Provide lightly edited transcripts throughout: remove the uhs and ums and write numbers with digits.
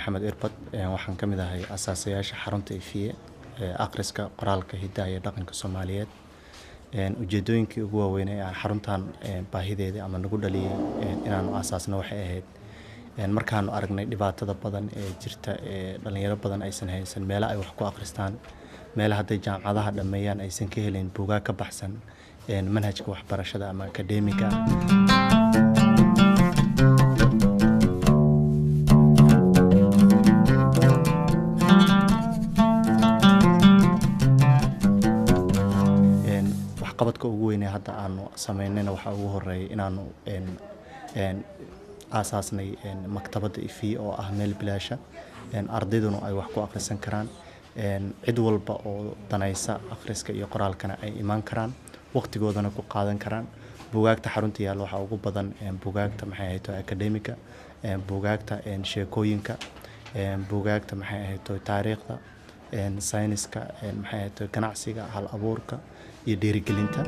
Maxamed Irbad. Waxaan ka mid ahay asaasayaasha xarunta Ifiye ee akhriska, qoraalka, hidaha iyo dhaqanka Soomaaliyeed. Ujeedooyinkii ugu waaweyn ee aan xaruntan baahideeda ama nagu dhaliyay inaanu asaasno waxay ahayd markaanu aragnay dhibaatada badan ee jirta ee dhalinyaro badan aysan haysan meelo ay wax ku akhristaan, meelo hadday jaamacadaha dhammeeyaan aysan ka helin buugaag ka baxsan manhajka waxbarashada ama akademiga. Waxqabadka ugu weyn ee hadda aanu sameynayna waxaa ugu horeeya inaanu aasaasnay maktabadda Ifiye oo ah meel bilaasha, ardayduna ay wax ku akhrisan karaan, cid walba oo danaysa akhriska iyo qoraalkana ay imaan karaan, waqtigoodana ku qaadan karaan. Buugaagta xarunta yaalla waxaa ugu badan buugaagta maxay ahayd akademiga, buugaagta sheekooyinka, buugaagta maxay ahayd taariikhda, sayniska, maxay ahayd ganacsiga, hal abuurka iyo dhiirigelinta.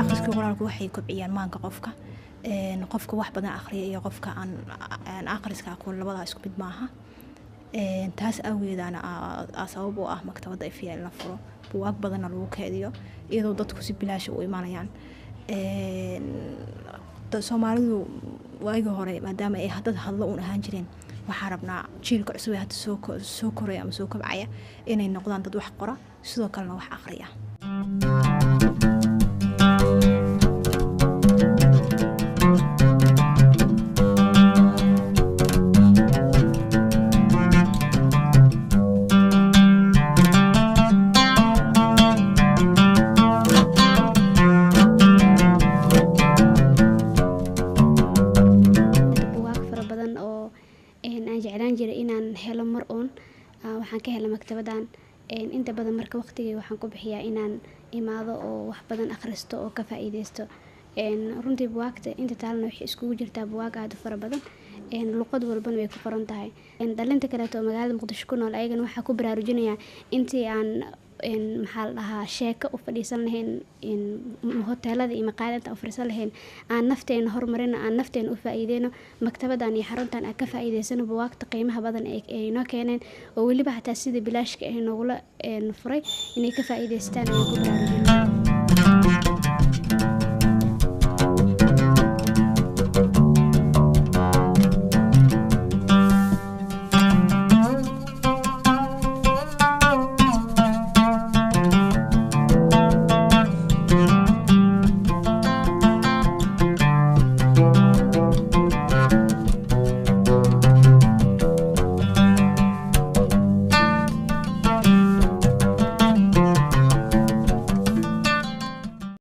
Akhriska qoraalku waxay kobciyaan maanka qofka. Qofka wax badan akhriya iyo qofka aan akhriska aqoon labadaa isku mid maaha. Taas awgeedaana sabab u ah maktabadda Ifiye in la furo, buugaag badanna lagu keydiyo, iyadoo dadku si bilaash u imanayaan. Soomaalidu waagii hore maadaama ay dad hadlo uun ahaan jireen, waxaa rabnaa jiilka cusub ee hadda soo koraya ama soo kobcaya inay noqdaan dad wax qora, sidoo kalena wax akhriya. Buugaag fara badan oo aan jeclaan jiray inaan helo mar uun waxaan ka helay maktabadan. Inta badan marka waqtigay waxaan ku bixiyaa inaan imaado oo wax badan akhristo oo ka faa'iideysto. Runtii buugaagta inta taalana waxay iskugu jirtaa buugaag aad u fara badan, luqad walbana way ku qoran tahay. Dhalinta kaleeto oo magaalada Muqdisho ku nool ayagana waxaa ku baraarujinayaa intii aan maxaa la dhahaa sheeko u fadhiisan lahayn hoteelada iyo maqaayadaha u fadhiisan lahayn, aan nafteena horumarino, aan nafteena u faa'iideyno, maktabadan iyo xaruntan aan ka faa'iideysano buugaagta qiimaha badan ee ay noo keeneen oo weliba xataa sida bilaashka ah noogula furay inay ka faa'iideystaan ayaan ku baraarujinaya.